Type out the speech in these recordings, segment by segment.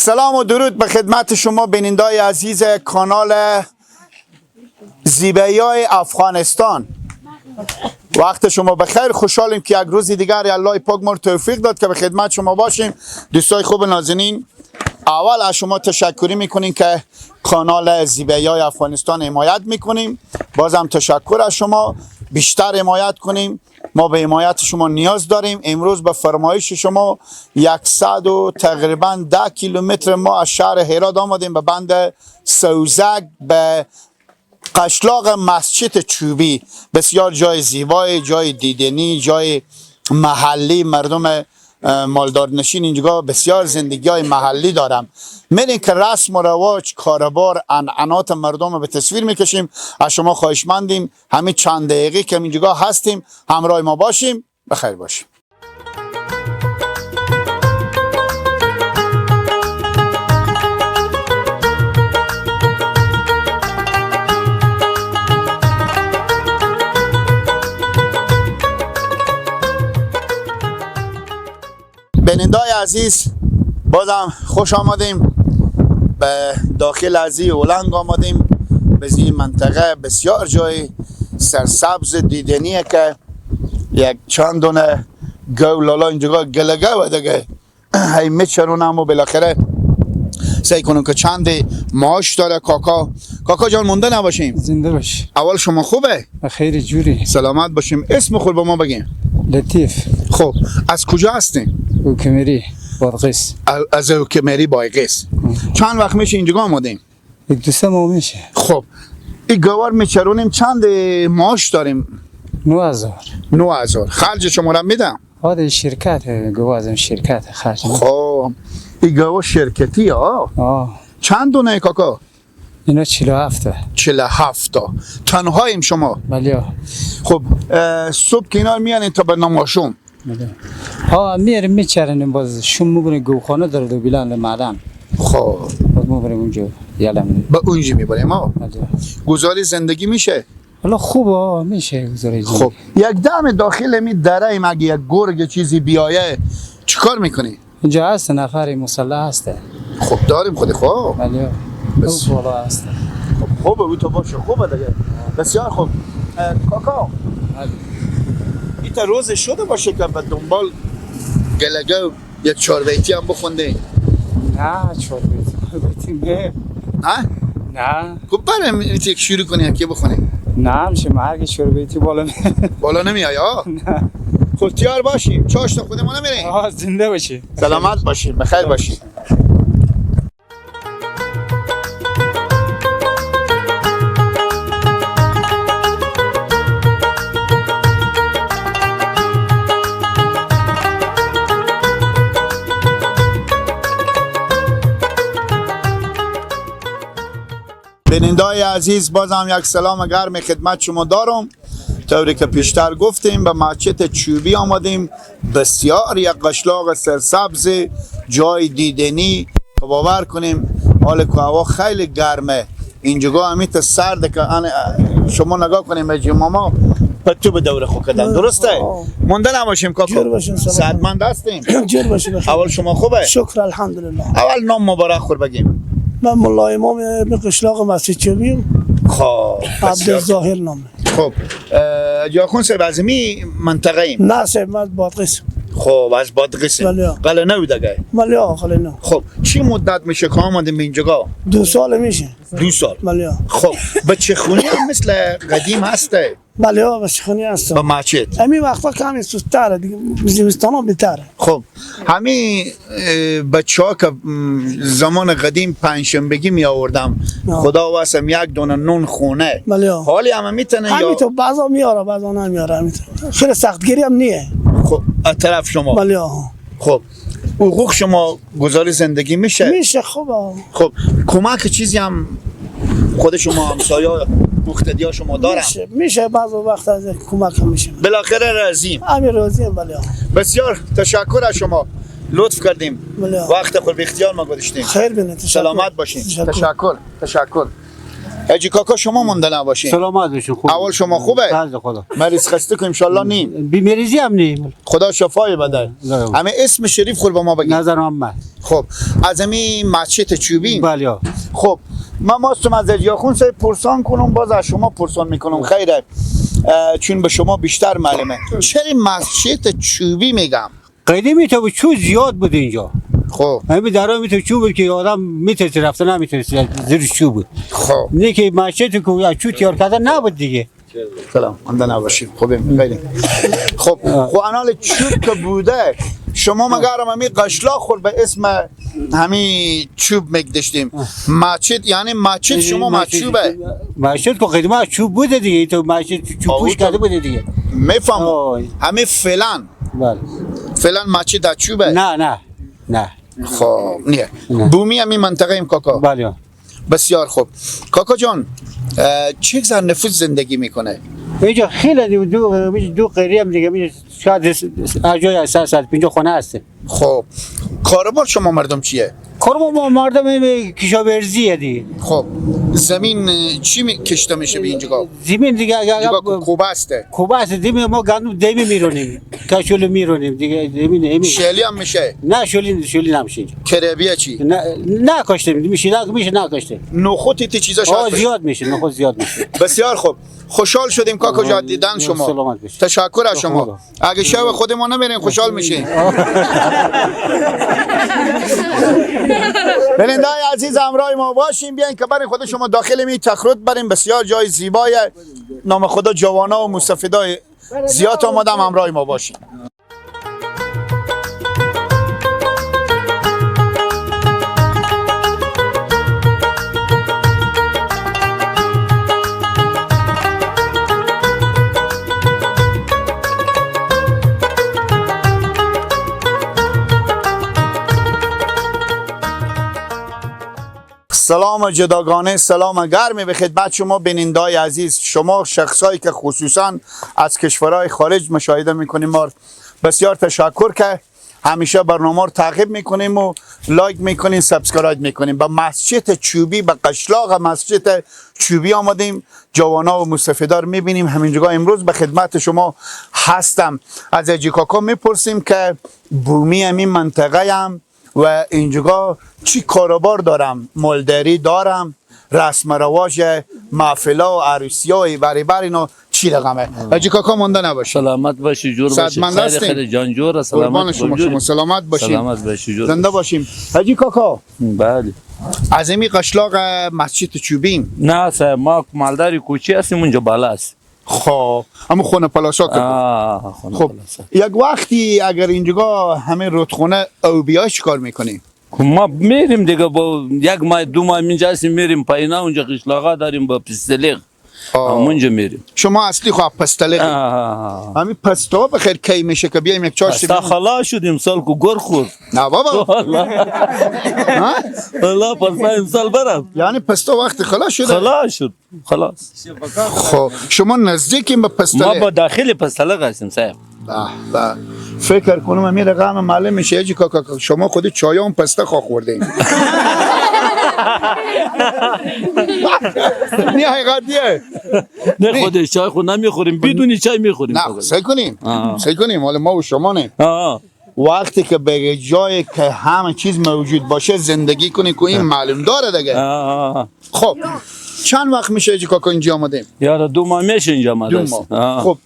سلام و درود به خدمت شما بینندای عزیز کانال زیبایی افغانستان. وقت شما بخیر. خوشحالیم که یک روز دیگر الله پاک ما رو توفیق داد که به خدمت شما باشیم. دوستای خوب نازنین، اول از شما تشکری میکنیم که کانال زیبایی افغانستان حمایت میکنیم. بازم تشکر از شما، بیشتر حمایت کنیم، ما به حمایت شما نیاز داریم. امروز به فرمایش شما 100 و تقریبا 10 کیلومتر ما از شهر هرات آمدیم به بند سوزک، به قشلاق مسجد چوبی. بسیار جای زیبای، جای دیدنی، جای محلی. مردم مالدار نشین اینجا بسیار زندگی های محلی دارم. میریم که رسم و رواج، کاربار، عنعنات مردم رو به تصویر میکشیم. از شما خواهشمندیم همین چند دقیقه که اینجا هستیم همراه ما باشیم. بخیر باشیم. بینندای عزیز، بازم خوش آمدیم به داخل از این اولنگ آمدیم، به این منطقه. بسیار جای سرسبز دیدنیه که یک چند دونه گو لالا اینجا گلگه و دیگه هی میچرونم و بالاخره سعی کنم که چند معاش داره. کاکا، کاکا جان، مونده نباشیم. زنده باش. اول شما خوبه؟ خیر جوری. سلامت باشیم. اسم خود به ما بگیم. لطیف. خب از کجا هستیم؟ اوکمری بادغیس. از اوکمری بایقیس. چند وقت میشه اینجا آمدیم؟ یک دو سه ماه میشه. خب این گوار میچرونیم، چند معاش داریم؟ 9000. 9000. خرج شما را میدم؟ آده شرکت گوازم، شرکت خرج. خب این گوار شرکتی ها؟ آه. چند دونه کاکا؟ اینا 47 تا. 47 تا. تنهاییم شما؟ بله. خب صبح که اینا میانین تا به نماشوم؟ بله. ها میریم میچرنیم، باز شوم میبریم گوخانه داره دو بیلان معدن. خب باز میبریم اونجا یلم. به اونجا میبریم ها. بله. گذاری زندگی میشه؟ حالا خوبه میشه گذاری زندگی. خب یک دم داخل می دره مگه یک گرگ چیزی بیایه چیکار میکنی؟ اینجا هست نفر مسلح هسته. خب داریم خود. خب بله. بس. بالا هست. خب خوبه، او تو باشه خوبه دیگه. بسیار خوب. کاکا این تا روز شده باشه که به دنبال گلگه یک چهار بیتی هم بخونده؟ نه چهار بیتی نه. نه؟ نه. خب برم یک شروع کنی یکی بخونی. نه میشه مرگ چهار بیتی بالا بالا نمیای ها؟ نه. خب تیار باشیم، چاشت خودمون نمیریم. آه زنده باشی. سلامت باشیم، بخیر باشیم. بینندای عزیز، بازم یک سلام گرم خدمت شما دارم. طوری که پیشتر گفتیم به مسجد چوبی آمدیم. بسیار یک قشلاق سرسبز، جای دیدنی. باور کنیم حال که هوا خیلی گرمه، اینجا همیت سرده که شما نگاه کنیم به ماما پتو به دور خود کردن. درسته؟ مونده نباشیم کاکا. صحتمند هستیم؟ جور باشیم. اول شما خوبه؟ شکر الحمدلله. اول نام مبارک خور بگیم. من ملا امام قشلاق مسجد چوبیم. خب عبدالظاهر نامه. خب جاخون صاحب از می منطقه ایم؟ نه صاحب من از بادغیس. خب از بادغیس. قلعه نو دیگه. بله قلعه نو. خب چی مدت میشه که آمدیم به اینجا؟ 2 سال میشه. 2 سال. بله. خب بچه خونی هم مثل قدیم هسته؟ بله بچه خونی هست. با مسجد. همین وقتا کمی سست‌تره دیگه، زمستان هم بهتره. خب همین بچه‌ها که زمان قدیم پنجشنبگی می آوردم، خدا واسم یک دونه نون خونه. بله. حالی هم میتونه یا همین تو بعضا میاره بعضا نمیاره، همینطور. خیلی سختگیری هم نیه. خب از طرف شما. بله. خب حقوق شما گذاری زندگی میشه؟ میشه خوبه. خب کمک چیزی هم خود شما همسایه مقتدی ها شما دارم؟ میشه بعض وقت از کمک هم میشه. بالاخره راضیم. همین راضیم بله. بسیار تشکر از شما، لطف کردیم. بله. وقت خود به اختیار ما گذاشتیم. خیر بینه. تشکر. سلامت باشین. تشکر. تشکر. حاجی کاکا شما مونده نباشین. سلامت باشین. خوب. اول شما خوبه؟ بله خدا. مریض خسته که انشالله نیم. بیمریزی هم نیم. خدا شفای بده. همه اسم شریف خود با ما بگید. نظر محمد. خب از همین مسجد چوبی. بله. خب من ماستم از اجیاخون سه پرسان کنم، باز از شما پرسان میکنم. خیره چون به شما بیشتر معلومه. چرا مسجد چوبی میگم؟ قدیمی تو چوب زیاد بود اینجا. خب همین درا میتو چوب بود که آدم میترسید رفته نمیترسید زیر چوب بود. خب نه که مسجد که چوب تیار کردن نبود دیگه. سلام مانده نباشیم. خوبیم خیلی. خب خب انال چوب که بوده شما مگرم همی قشلاق خور به اسم همی چوب میگدشتیم. مسجد یعنی مسجد شما مچوبه. مسجد که قدیما چوب بوده دیگه، تو مسجد چوب پوش کرده بوده دیگه. میفهمم. همه فعلا بله فعلا مسجد از چوبه. نه نه نه. خب نه بومی همی منطقه ایم کاکا. بله. بسیار خوب کاکا جان، چه زن نفوس زندگی میکنه؟ اینجا خیلی دو قریه هم دیگه، شاید جای 150 خونه هست. خب کاروبار شما مردم چیه؟ کاروبار ما مردم کشاورزیه دیگه. خب زمین چی کشته میشه به اینجا؟ زمین دیگه اگر کوبه است. کوبه است دیگه، ما گندم دیمی میرونیم، کشول میرونیم دیگه. زمین شلی هم میشه؟ نه شلی نمیشه. کربیه چی؟ نه نه کاشتیم میشه، نه میشه نکاشتیم. نخود تی چیزا شاید زیاد میشه، نخود زیاد میشه. بسیار خوب، خوشحال شدیم کاکا جان دیدن شما. سلامت باشید. تشکر از شما. اگه شب خودمون نمیریم خوشحال میشیم. بیننده‌های عزیز همراه ما باشیم، بیاین که برای خود شما داخل می تخرد بریم. بسیار جای زیبای، نام خدا جوانا و مستفیدای زیاد آمادم، همراه ما باشیم. سلام جداگانه، سلام گرمی به خدمت شما بیننده‌های عزیز، شما شخصایی که خصوصا از کشورهای خارج مشاهده میکنیم ما بسیار تشکر که همیشه برنامه رو تعقیب میکنیم و like میکنیم، subscribe میکنیم. به مسجد چوبی، به قشلاق مسجد چوبی آمدیم، جوانا و مستفیدار میبینیم همینجا. امروز به خدمت شما هستم. از حاجی کاکا میپرسیم که بومی همین منطقه هم و اینجا چی کاروبار دارم، مالداری دارم، رسم رواج محفلا و عروسی های بری بر اینو چی رقمه. حاجی کاکا مونده نباشی. سلامت باشی، جور باشی، خیر خیر جان جور. سلامت شما، شما سلامت باشیم. سلامت باشی، جور زنده باشیم. حاجی کاکا بله از این قشلاق مسجد چوبیم؟ نه صاحب، ما مالداری کوچی هستیم، اونجا بالا است. خب اما خونه پلاسا که خونه خب پلاسا. یک وقتی اگر اینجا همه رودخونه اوبیا چیکار میکنیم؟ ما میریم دیگه، با یک ماه دو ماه اینجا هستیم، میریم پایینا، اونجا قشلاقا داریم با پستلیق، اونجا میریم. شما اصلی خب پستلیق. همین پستا بخیر کی میشه که بیایم یک چاش پستا خلاص شد امسال کو گر خورد. نه بابا والله والله پستا امسال برم، یعنی پستا وقتی خلاص شده؟ خلاص شد خلاص. خب شما نزدیکیم به پستلیق؟ ما با داخل پستلیق هستیم صاحب. به فکر کنم امیر غم معلوم میشه حاجی کاکا شما خود چای هم پسته خوا خوردین. نه حقیقتیه. نه خودش چای خود نمیخوریم، بدون چای میخوریم. نه سعی کنیم، سعی کنیم، حالا ما و شما نه. وقتی که به جایی که همه چیز موجود باشه زندگی کنی که این معلوم داره دیگه. خب چند وقت میشه حاجی کاکا اینجا آمدیم؟ یارا 2 ماه میشه اینجا آمده. 2 ماه. خب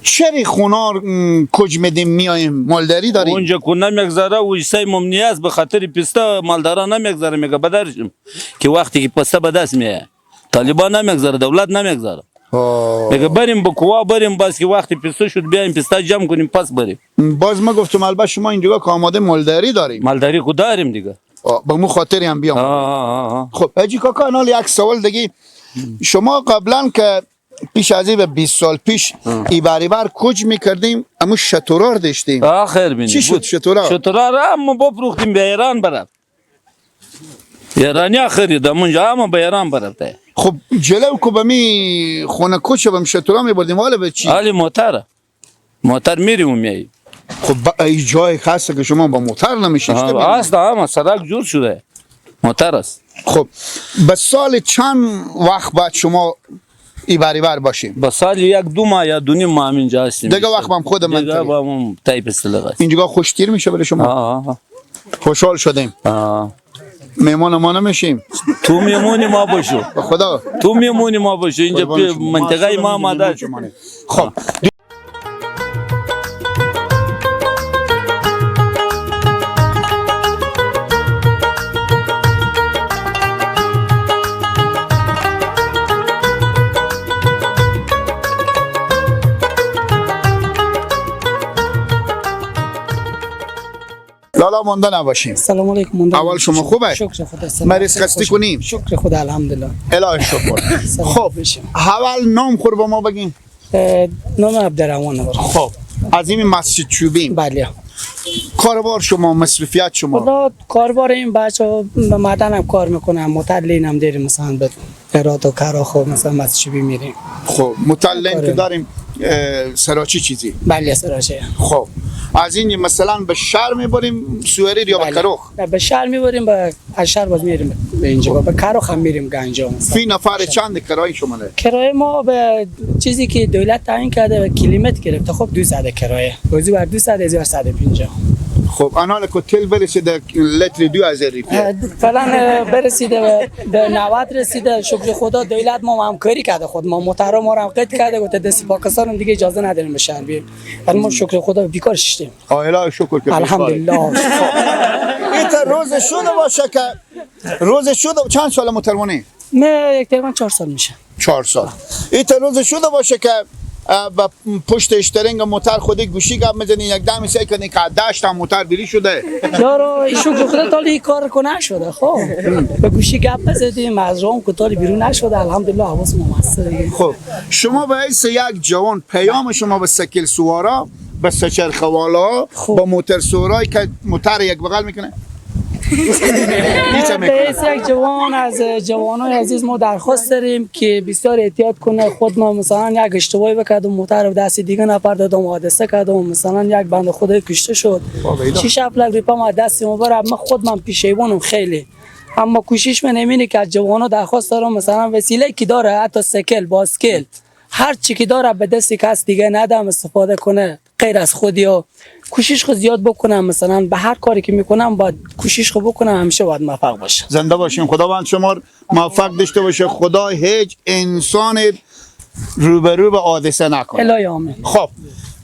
چرا خونه کج میدیم میایم مالداری داریم؟ اونجا کو نمیگذره و ایسای ممنی است، به خاطر پسته مالدارا نمیگذره، میگه بدرشم که وقتی که پسته به دست میاد طالبان نمیگذره، دولت نمیگذره. میگه بریم به کوه بریم، بس که وقتی پسته شد بیایم پسته جمع کنیم پس بریم. باز ما گفتم البته شما اینجا که آماده مالداری داریم. مالداری خود داریم دیگه. به مو خاطری هم بیام. خب حاجی کاکا انال یک سوال دیگه، شما قبلا که پیش از این 20 سال پیش ای بر کج میکردیم اما شترار داشتیم. آخر بینی چی شد شترار؟ شترار هم بفروختیم به ایران برفت. ایرانی خرید اونجا هم به ایران برفته. خب جلو کو به می خونه کوچ بهم شترا میبردیم، حالا به چی؟ حالی موتر میریم و میاییم. خب ای جای خاصه که شما با موتر نمیشید. اصلا هم سرک جور شده. موتر است. خب به سال چند وقت باید شما ایبری بر باشیم؟ به سال یک دو ماه یا دو نیم ماه اینجا هستیم. دیگه وقت هم خود من دیگه با هم تای پسته. اینجا خوشتیر میشه برای شما. آه. خوشحال شدیم. مهمان ما نمیشیم. تو میمونی ما باشو. به خدا تو میمونی ما باشو اینجا منطقه ما آماده. خب لالا مونده نباشیم. سلام علیکم. مونده. اول شما خوبه؟ شکر خدا. مریض خسته کنیم؟ شکر خدا الحمدلله. الهی شکر. خب اول نام خور با ما بگیم. نام عبدالرحمن. خب از این مسجد چوبیم. بله. کاربار شما، مصرفیت شما؟ خدا کاربار این بچه‌ها معدن هم کار میکنن، متعلین هم داریم مثلا به هرات و کراخ و مثلا مسجد چوبی میریم. خب متعلین که داریم سراچی چیزی؟ بله سراچی. خب از این مثلا به شهر میبریم سواری یا به کروخ؟ نه به شهر میبریم، به از شهر باز میریم به اینجا، به کروخ هم میریم گنجا. مثلا فی نفر چند کرایه شما؟ کرایه ما به چیزی که دولت تعیین کرده به کیلومتر گرفته. خب 200 کرایه، روزی بر 200 از 150. خب انال که تل برسیده لتر 2000 روپیه فعلا برسیده به 90 رسیده. شکر خدا دولت ما همکاری کرده، خود ما موترها ما رو هم قید کرده، گفته دست پاکستان هم دیگه اجازه نداریم به شهر بیایم. ولی ما شکر خدا بیکار شدیم. الهی شکر که الحمدلله. این روز شده باشه که روز شده. چند سال موترمونی؟ من یک تقریبا 4 سال میشه. 4 سال. این روز شده باشه که با پشت اشترنگ موتر خودی گوشی گپ میزنی، یک دم سعی کنی که دشت هم موتر بری شده. یارو شکر خدا تا این کار کنه شده. خب به گوشی گپ بزدیم از رام که تا بیرون نشده. الحمدلله حواس ما هست دیگه. خب شما به حیث یک جوان پیام شما به سکل سوارا، به سچرخه والا، با موتر سوارایی که موتر یک بغل میکنه؟ به یک جوان از جوانای عزیز ما درخواست داریم که بسیار احتیاط کنه. خود ما مثلا یک اشتباهی بکردم، موتر به دست دیگه نفر دادم، حادثه کردم، مثلا یک بند خدای کشته شد. 6 7 لک روپیه ما دست ما بره. من خود من پیشیوانم خیلی، اما کوشش من اینه که از جوانا درخواست دارم مثلا وسیله که داره، حتی سکل، باسکل، هر چی که داره به دست کس دیگه ندم استفاده کنه غیر از خودی، و کوشش خود زیاد بکنم. مثلا به هر کاری که میکنم باید کوشش خود بکنم، همیشه باید موفق باشه. زنده باشیم. خداوند شما موفق داشته باشه. خدا هیچ انسان روبرو به حادثه نکنه. الهی آمین. خب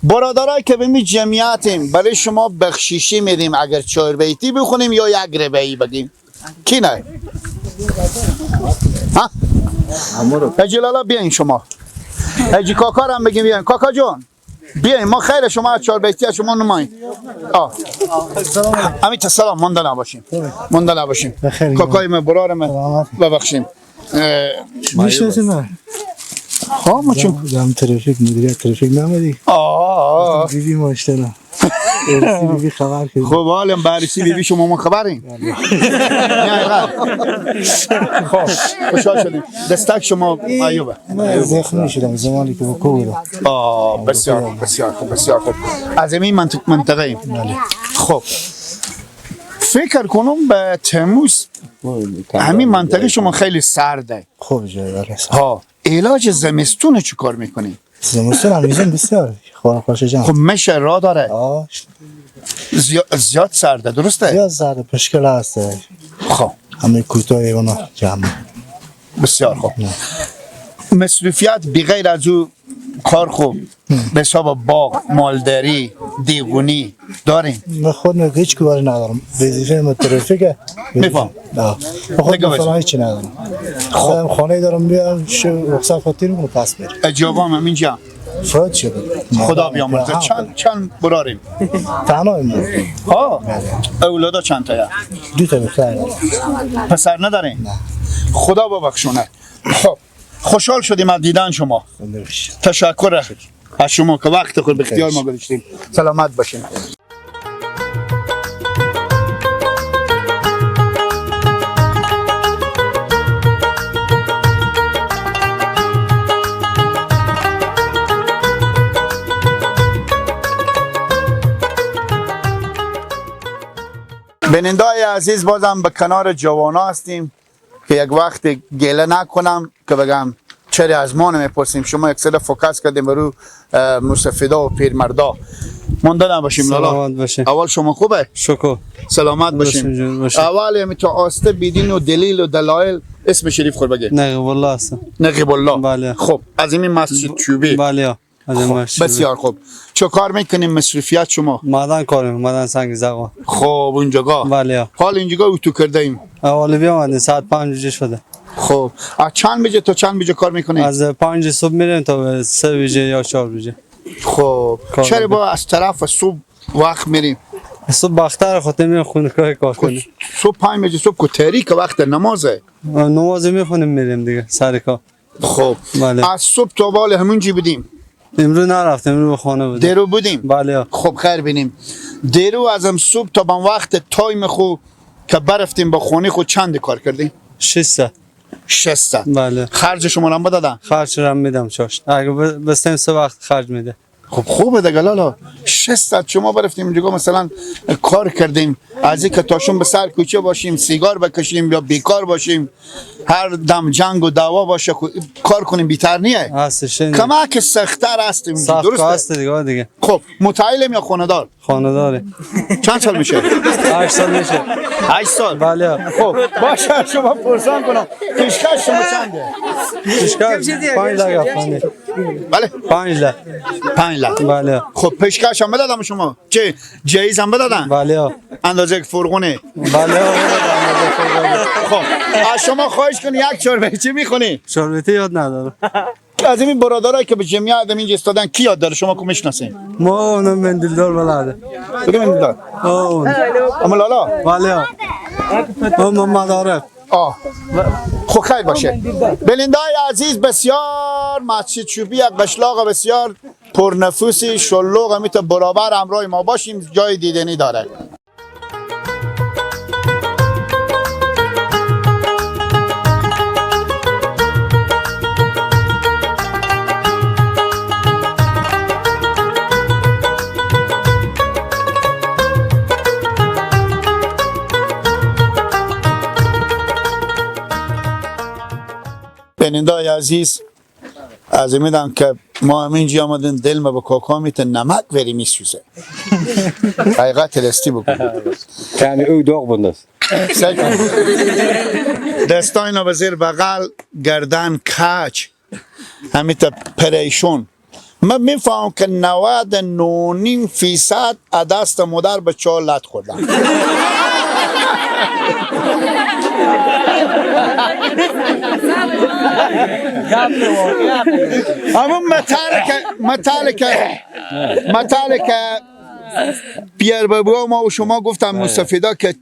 برادرای که به می جمعیتیم برای شما بخشیشی میدیم اگر 4 بیتی بخونیم یا یک ربعی بگیم. کی نه؟ ها؟ حاجی لالا بیاین شما. حاجی کاکا هم بگیم بیاین. کاکا جون بیاین، ما خیر شما از 4 بیتی شما نماییم. امید سلام. مونده نباشیم. مونده نباشیم. کاکای من برار من ببخشیم. میشناسی من؟ ها ما چون دم ترافیک مدیریت ترافیک نمدی؟ آه بیبی ما اشتنا ارسی بیبی خبر کردیم. خب حالا بررسی بیبی شما ما خبریم. نه خب خوشحال شدیم. دستک شما ایوبه. من زخمی شدم زمانی که با کو بودم. آه بسیار بسیار خوب بسیار خوب. از این منطقه ایم. خب فکر کنم به تموز همین منطقه شما خیلی سرده. خوب جای داره. ها علاج زمستون چی کار میکنی؟ زمستون هم میزن بسیار خوش جان. خب میشه راه داره. زیاد سرده درسته؟ زیاد سرده پشکل هست. خب همه کوتاه اونا جمع. بسیار خوب. مصروفیت بغیر از او کار خوب به حساب باغ، مالداری، دیگونی داریم؟ من خود هیچ کاری ندارم. وظیفه من ترافیکه. میفهم. خود مثلا هیچی ندارم. خودم خانه دارم میام رخصت خاطر میکنم پس میرم. اجابام هم اینجا. فوت شده. خدا بیامرزه. چند براریم؟ تنها ایم. ها اولادا چند تایا؟ 2 تا دختر. پسر نداریم؟ نه. خدا ببخشونه. خب خوشحال شدیم از دیدن شما. تشکر از شما که وقت خود به اختیار ما گذاشتیم. سلامت باشین. بینندای عزیز، بازم به کنار جوانا هستیم که یک وقت گله نکنم که بگم چرا از ما نمیپرسیم. شما یک سر focus کردیم برو موسفیدا و پیرمردا. مونده نباشیم لالا. سلامت باشه. اول شما خوبه؟ شکر. سلامت باشیم. اول می تو آسته بیدین و دلیل و دلایل اسم شریف خود بگه. نقیب الله هستم. نقیب الله. بله. خب از این مسجد چوبی. بله. از این مسجد. بسیار خوب. چه کار میکنیم مصروفیت شما؟ معدن کار میکنیم، معدن سنگ زغال. خب اونجا. بله. حال اینجا اتو کرده ایم. اول بیامدیم ساعت 5 شده. خب از چند بجه تا چند بجه کار میکنیم؟ از 5 صبح میریم تا 3 بجه یا 4 بجه. خب چرا با از طرف صبح وقت میریم؟ صبح بختر خود میریم خونه کار کنیم. صبح 5 بجه صبح که تاریک وقت نمازه. نماز میخونیم میریم دیگه سر کار. خب بله. از صبح تا بال همونجی بودیم. امروز نرفتیم، امروز به خانه بودیم. درو بودیم. بله. خب خیر بینیم. درو ازم صبح تا به وقت time خو که برفتیم با خونه خود چند کار کردیم؟ 6 ساعت. 6 ساعت. بله. خرج شما هم بدادن؟ خرج رو میدم چاشت. اگه بستیم سه وقت خرج میده. خب خوبه دیگه لالا. 6 ساعت شما برفتیم اینجا مثلا کار کردیم، از اینکه تاشون به سر کوچه باشیم، سیگار بکشیم یا بیکار باشیم، هر دم جنگ و دعوا باشه، کار کنیم بیتر نیه. هستش. کمک سخت‌تر هستیم. درسته؟ هست دیگه دیگه. خب متعلم یا خانه‌دار؟ خانه‌داره. چند سال میشه؟ 8 سال میشه. 8 سال. بله. خب باشه شما پرسان کنم. پیشکش شما چنده؟ پیشکش 5 لک افغانی. بله؟ 5 لک. 5 لک. بله. خب پیشکش هم بدادم شما؟ چه جایز هم بدادن؟ بله. اندازه فرغونه. بله. خب از شما خواهش کنی یک چربتی میخونی؟ چربتی یاد ندارم. از این برادرایی که به جمعیت آدم اینجا ایستادن کی یاد داره؟ شما کو میشناسین؟ ما اونم مندیلدار بلده. کدوم مندیلدار؟ اون. اما لالا؟ بله. اون محمد عارف. آه. خب خیر باشه. بلندای عزیز، بسیار مسجد چوبی یک قشلاق بسیار پرنفوسی شلوغ میته برابر همراه ما باشیم، جای دیدنی داره. بینندای عزیز، از امیدم که ما همینجا آمدیم دل ما به کاکا میته نمک وری میسوزه. حقیقت رستی بکن. یعنی او داغ بنداز. دستای اینا به زیر بغل، گردن کج، همیتا پریشون. من میفهمم که 99.5% از دست مادر به چهار لط خوردن. اما متل که پیر بابا ما و شما گفتم مستفیدا که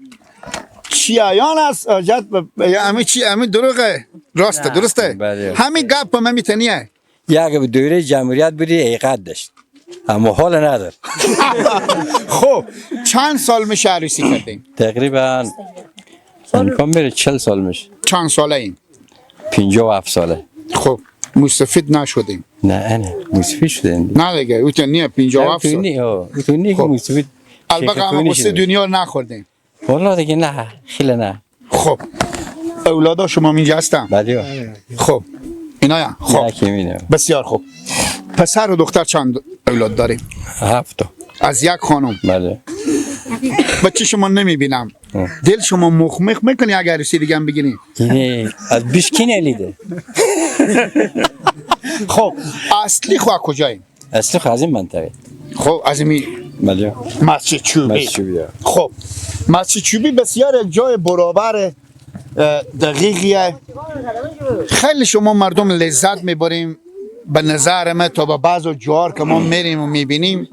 چی عیان است آجت همین چی همین دروغه راسته درسته همین گپ من میتونیه. یک دوره جمهوریت بودی حقیقت داشت اما حال نداره. خب چند سال میشه عروسی کردیم؟ تقریبا امکان میره 40 سال میشه. چند ساله ایم؟ 57 ساله. خب مستفید نشدیم. نه نه مستفید شدیم. نه دیگه او تو نیه 57 سال. نه تو نیه که مستفید. البته همه قصه دنیا نخوردیم. والله دیگه نه خیلی نه. خب اولادا شما اینجا هستن؟ بله. خب اینا خب بسیار خوب. پسر و دختر چند اولاد داریم؟ 7 تا. از یک خانم؟ بله. بچه شما نمیبینم. دل شما مخمخ میکنی اگر عروسی دیگه هم بگیریم؟ اینه از بیش کی نلیده. خب اصلی خو از کجاییم؟ اصلی خو از این منطقه. خب از این بله. مسجد چوبی. مسجد چوبی. خب مسجد چوبی بسیار یک جای برابر دقیقیه. خیلی شما مردم لذت میبریم به نظر من تا به بعض جوار که ما میریم و میبینیم.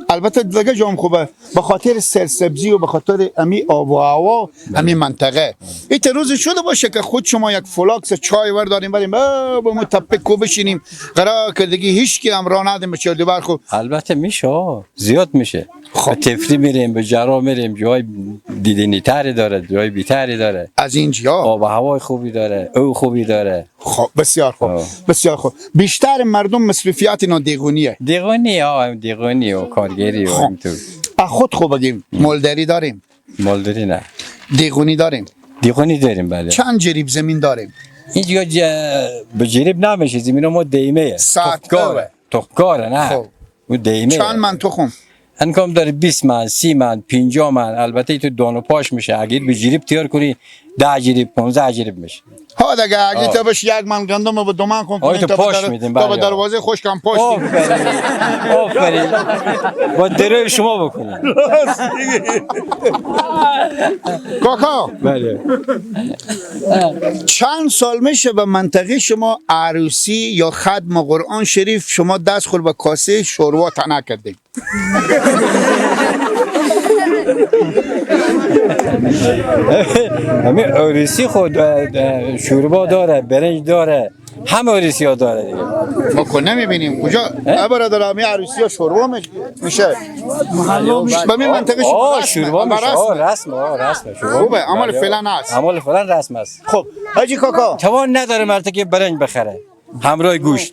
البته دیگه جام خوبه به خاطر سرسبزی و به خاطر امی آب و هوا امی منطقه. این روز شده باشه که خود شما یک فلاکس چای ورداریم بریم به ما تپه کو بشینیم قرار که دیگه هیچ کی هم راه ندیم به چهار دیوار. خب البته میشه زیاد میشه. خب تفریح میریم به جرا میریم جای دیدنی تری داره جای بیتری داره از اینجا آب و هوای خوبی داره او خوبی داره. خب بسیار خوب بسیار خوب. بیشتر مردم مصرفیات اینا دیگونیه. دیگونی ها دیگونی و کارگری و اینطور. خود خوب بگیم مالداری داریم. مالداری نه. دیغونی داریم. دیغونی داریم بله. چند جریب زمین داریم؟ اینجا به جریب نمیشه، زمین ما دیمه. ساعت تخمکاره نه. خب. او دیمه. چند من تخم؟ انکام داره 20 من، 30 من، 50 من. البته تو دانه پاش میشه. اگه به جریب تیار کنی 10 جریب 15 جریب میشه. ها دیگه اگه تا بش یک من گندم به دو من کن تا پاش میدیم تا به دروازه خشکم پاش میدیم. آفرین با دروی شما بکنیم. راست میگی کاکا. بله. چند سال میشه به منطقه شما عروسی یا ختم قرآن شریف شما دست خور به کاسه شوروا تنه کردیم؟ همین عروسی خود شوربا داره، برنج داره، همه عروسی ها داره دیگه. ما که نمیبینیم کجا برادر همین عروسی ها شوربا میشه. به می منطقه شما شوربا میشه. رسمه رسمه. خوبه، عمل فعلا هست. عمل فعلا رسم است. خب حاجی کاکا توان نداره مرد که برنج بخره همراه گوشت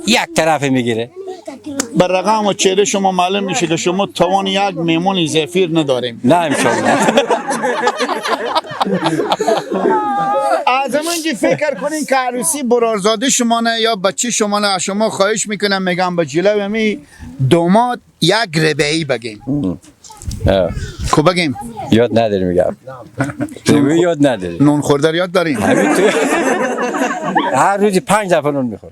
یک طرف میگیره. بر رقم و چهره شما معلوم میشه که شما توان یک میمون زفیر نداریم. نه انشالله. از اینجا فکر کنین که عروسی برارزاده شما نه یا بچه شما نه، شما خواهش میکنم میگم به جلو می دوماد یک ربعی بگیم. کو بگیم؟ یاد نداریم میگم. ربعی یاد نداریم. نون خورده یاد داریم. هر روز 5 دفعه نون میخورم.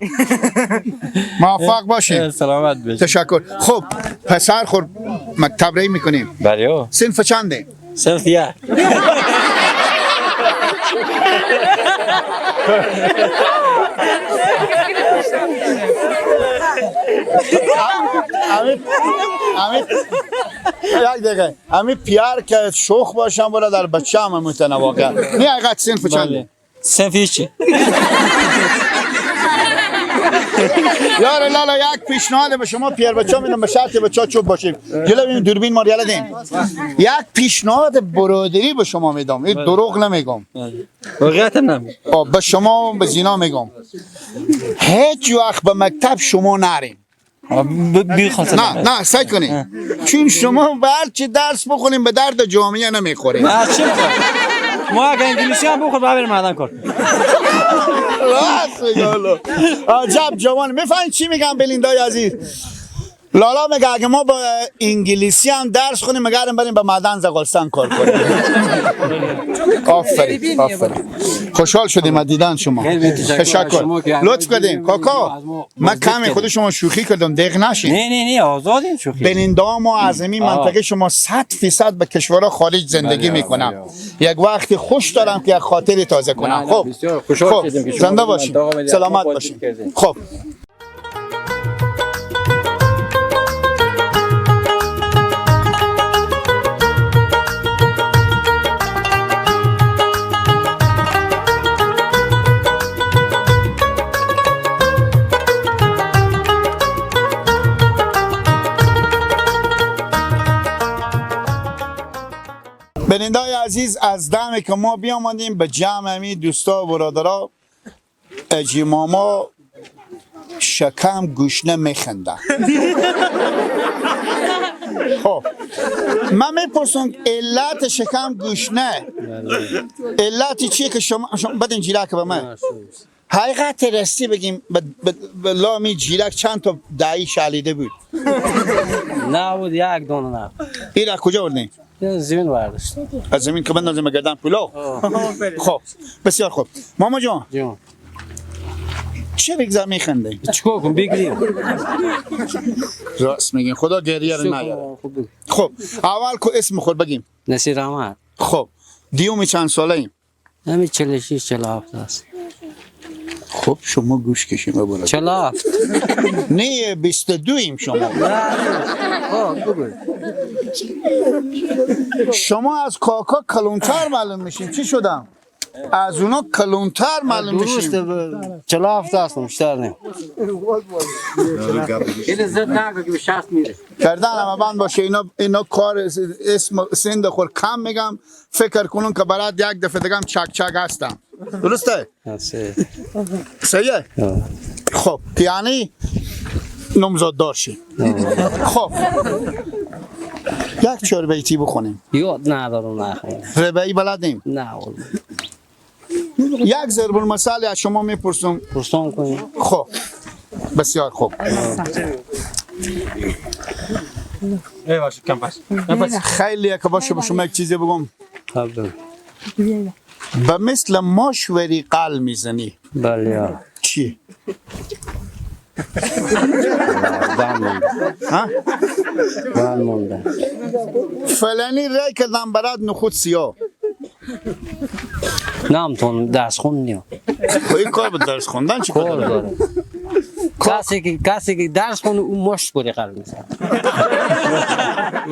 موفق باشین. سلامت باشین. تشکر. خب پسر خور مکتب رای میکنیم. بله. صنف چنده؟ صنف 1. یک دقیقه امی پیار که شوخ باشم برا در بچه هم متنواقع نه. حقیقت صنف چنده؟ صنف 1. یار لالا یک پیشنهاد به شما پیر بچه میدم، به شرط بچه چوب باشیم جلو این دوربین ما ریاله دیم. یک پیشنهاد برادری به شما میدم، این دروغ نمیگم، واقعیت نمیگم، به شما به زینا میگم، هیچ وقت به مکتب شما نریم. نه نه سعی کنیم، چون شما هرچی درس بخونیم به درد جامعه نمیخوریم. ما اگه انگلیسی هم بخور بریم معدن کار. راست میگه. عجب جوان. میفهمی چی میگم بلیندای عزیز؟ لالا میگه اگه ما با انگلیسی هم درس خونیم مگرم بریم به معدن زغالسنگ کار کنیم. آفرین آفرین. خوشحال شدیم از دیدن شما. تشکر. لطف کردیم کاکا. من کمی خود شما شوخی کردم، دق نشین. نه نه نه آزادین شوخی. بلیندا ما از این منطقه شما 100% به کشورها خارج زندگی میکنم. یک وقتی خوش دارم که یک خاطری تازه کنم. خب خوشحال شدیم که شما زنده باشین، سلامت باشین. خب بلندای عزیز، از دم که ما بیامدیم به جمع همی دوستا و برادرها، اجی ماما شکم گوشنه میخنده. خب من میپرسم علت شکم گوشنه علت چیه که شما بدین جیرک به من حقیقت راستی بگیم به لامی جیرک چند تا دعی شلیده بود؟ نه بود یک دونه نه. این از کجا بردین؟ زمین برداشت. از زمین که بندازیم گردن پلو. خب بسیار خوب. ماما جان چه بگذار میخنده؟ چیکار کنم بگیریم؟ راست میگین، خدا گریه رو نیاره. خب اول کو اسم خود بگیم. نصیر احمد. خب دیومی چند ساله ایم؟ همین 46 47 است. خب شما گوش کشیم ببرد. 47 نه 22 ایم شما. خب بگو. شما از کاکا کلونتر معلوم میشین. چی شدم؟ از اونا کلونتر معلوم میشیم. درسته 47 هستم بیشتر نیم. این زد نگو که به 60 میره. کردن همه بند باشه. اینا کار اسم سند خور کم میگم، فکر کنون که برات یک دفعه دیگه هم چک چک هستم. درسته؟ صحیح؟ خب یعنی نامزاد دار شی. خب یک یک چهار بیتی بخونیم. یاد ندارم نخونم. ربعی بلدیم؟ نه والله. یک ضرب المثل از شما میپرسم. پرسان کنیم. خب بسیار خوب. خیلی که باشه با شما یک چیزی بگم. به مثل ماشوری قل میزنی. بله. چی؟ بند مونده. فلانی رای کردم برات نخود سیاه. نامتون درس خوندیم. این کار به درس خوندن چی کار داره؟ کسی که درس خونه اون مشت بری قلب میزنه.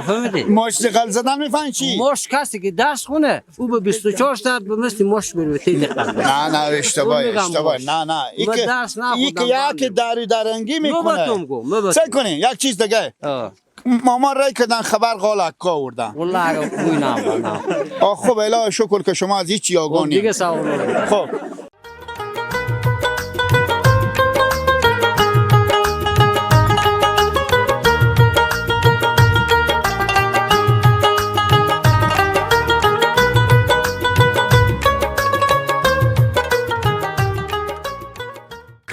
فهمیدی؟ مشت قلب زدن میفهمی چی؟ مشت کسی که درس خونه او به 24 ساعت به مثل مشت بری به تیل قلب. نه نه اشتباه اشتباه. نه نه این که یک داری درنگی میکنه. سعی کنین یک چیز دیگه. ماما رای کردن خبر قال اکا آوردن. والله بوی نه. آه خب الهی شکر که شما از هیچ آگاه دیگه سوال. خب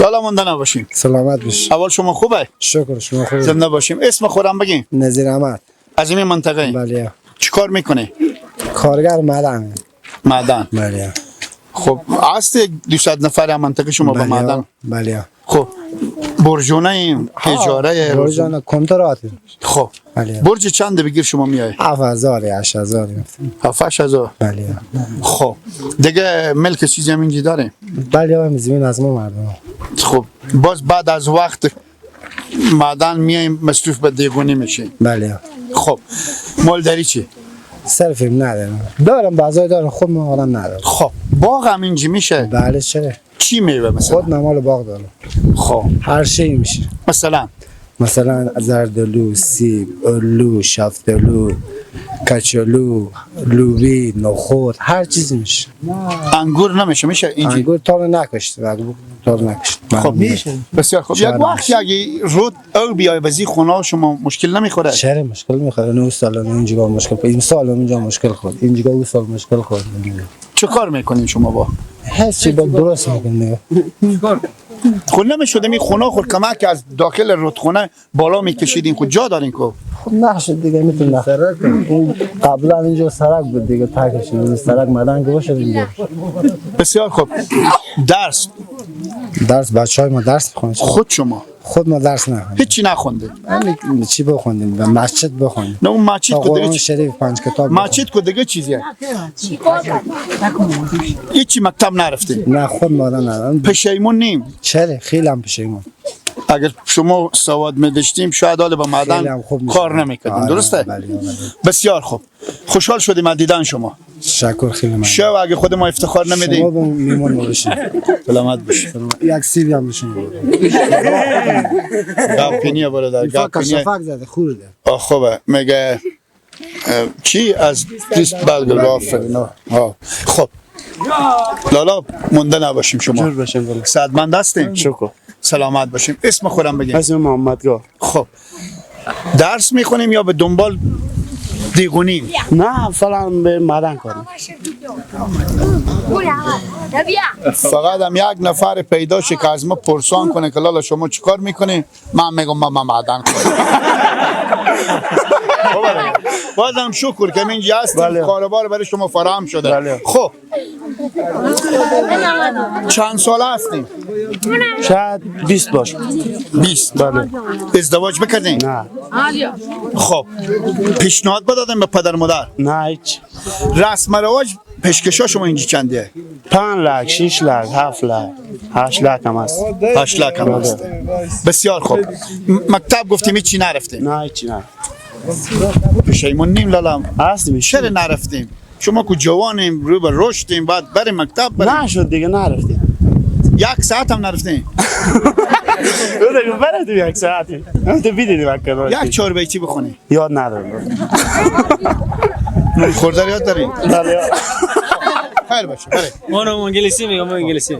حالا مونده نباشیم. سلامت باشی. اول شما خوبه؟ شکر شما خوبه. زنده باشیم. اسم خودم بگین. نظیر احمد. از این منطقه؟ بله. چیکار میکنی؟ کارگر معدن. معدن. بله. خب هست 200 نفر منطقه شما به معدن؟ بله. خب برجونه اجاره برجونه کنترات. خب بله. برج چند بگیر شما میای؟ 7000 8000. 7000. بله. خب دیگه ملک چیزی هم اینجا داره؟ بله هم زمین از ما مردم. خب باز بعد از وقت معدن میایم مصروف به دیگونی میشیم. بله. خب مالداری چی؟ صرفیم ندارم. دارم بعضای دارم خود من آدم ندارم. خب باغ هم اینجا میشه؟ بله چرا؟ چی میوه مثلا؟ خود مال باغ دارم. خب هر شی میشه. مثلا زردآلو، سیب، الو، شفتالو، کچالو، لوبی، نخود، هر چیزی میشه. انگور نمیشه؟ میشه اینجا؟ انگور تا نکشت، تا نکشت. خب میشه. بسیار خوب. یک وقت اگه رود او بیای بزی خونه شما مشکل نمیخوره؟ چرا مشکل میخوره؟ 9 سال اینجا مشکل، این سال اینجا مشکل خورد، اینجا اون سال مشکل خورد. چه کار میکنین شما با؟ هیچ با درست میکنین دیگه. خب نمیشده می خونه خود کمک از داخل رودخونه بالا میکشیدین خود جا دارین کو؟ خب نشد دیگه میتونه سرک. اون قبلا اینجا سرک بود دیگه تاکش سرک مدن گوش اینجا. بسیار خوب. درس بچهای ما درس میخوندن. خود شما؟ خود ما درس نخوندیم. هیچی نخوندیم. همین چی بخوندیم؟ و مسجد بخوندیم. نه اون مسجد کو دیگه شریف 5 کتاب. مسجد کو دیگه چیزیه؟ هیچی مکتب نرفتیم. نه خود ما نه. پشیمون نیم. چرا خیلی هم پشیمون. اگر شما سواد می‌داشتیم شاید حالا با معدن کار نمی‌کردیم. درسته؟ بله. بسیار خوب. خوشحال شدیم از دیدن شما. تشکر خیلی ممنون. شو اگه خود ما افتخار نمیدیم. شما به میمون ما بشین. سلامت باشید. یک سیبی هم بشین. گپینیه برادر، گپینیه. شفق زده خورده. آ خوبه. میگه چی از 20 بلگ آفرین. خب لالا مونده نباشیم شما. جور باشیم. صدمند هستیم. شکر. سلامت باشیم. اسم خودم بگیم. اسم محمدگاه. خب درس میخونیم یا به دنبال دیگونیم؟ نه فعلا به معدن کاریم. فقط هم یک نفر پیدا شه که از ما پرسان کنه که لالا شما چیکار میکنی؟ من میگم من معدن کاریم. بازم شکر که اینجا هستیم. کاروبار برای شما فراهم شده. خب چند ساله هستیم؟ شاید 20 باشه. 20؟ بله. ازدواج بکردین؟ نه. خب پیشنهاد بدادن به پدر مادر؟ نه هیچ. رسم رواج پیشکشا شما اینجا چنده؟ 5 لک، 6 لک، 7 لک، 8 لک هم هست. 8 لک هم هست. بسیار خوب. مکتب گفتیم هیچی نرفتیم؟ نه هیچی نه. پشیمون نیم لالم؟ هستیم. چرا نرفتیم؟ شما که جوانیم رو به رشدیم باید بریم مکتب بریم. نشد دیگه نرفتیم. یک ساعت هم نرفتیم. برفتیم یک ساعتی. تو بیدیدیم یک چهار بیتی بخونی. یاد ندارم. نون خورده یاد داریم؟ بله. خیر باشه. بله. اونم انگلیسی میگم انگلیسی.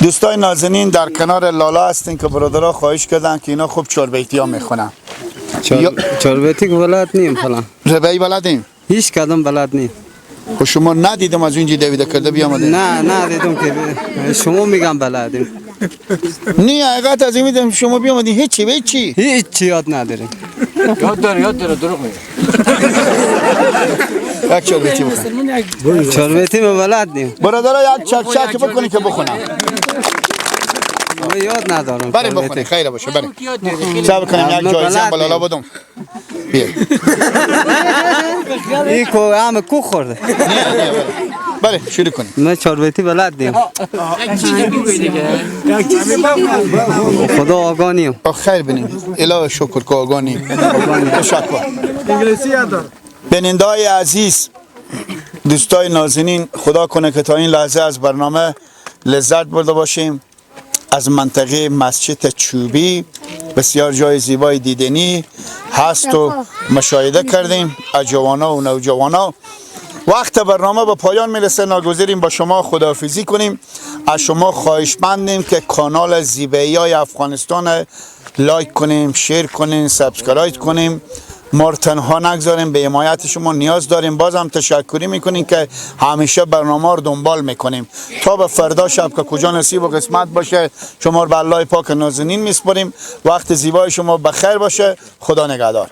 دوستای نازنین در کنار لالا هستین که برادرها خواهش کردن که اینا خوب چهاربیتی ها میخونن. چهاربیتی که بلد نیم فلان. ربعی بلدیم؟ هیچ کدام بلد نیم. خب شما ندیدم از اونجا دویده کرده بیامدین. نه نه دیدم که شما میگم بلدیم. نه حقیقت از این میدم شما بیامدین هیچی هیچی. هیچ یاد نداریم. یاد داره یاد داره دروغ میگه. یک چهاربیتی بخون. چهاربیتی ما بلد نیم. برادرها یک چک چک بکنی که بخونم. من یاد ندارم. بریم بخونی خیلی باشه بریم. صبر کنیم یک جایزه هم بالا بدم. بیا. این کو هم کو خورده. بله شروع کنیم. من چهاربیتی بلد نیم. خدا آگاه نیم. خیر بینیم. اله شکر که آگاه نیم. تشکر. انگلیسی یاد دار. بیننده‌های عزیز، دوستای نازنین، خدا کنه که تا این لحظه از برنامه لذت برده باشیم. از منطقه مسجد چوبی بسیار جای زیبای دیدنی هست و مشاهده کردیم از جوانا و نوجوانا. وقت برنامه به پایان میرسه، ناگزیریم با شما خداحافظی کنیم. از شما خواهشمندیم که کانال زیبایی های افغانستان like کنیم، share کنیم، subscribe کنیم. ما رو تنها نگذاریم، به حمایت شما نیاز داریم. بازم تشکری میکنیم که همیشه برنامه رو دنبال میکنیم. تا به فردا شب که کجا نصیب و قسمت باشه، شما رو به الله پاک نازنین میسپاریم. وقت زیبای شما بخیر باشه. خدا نگهدار.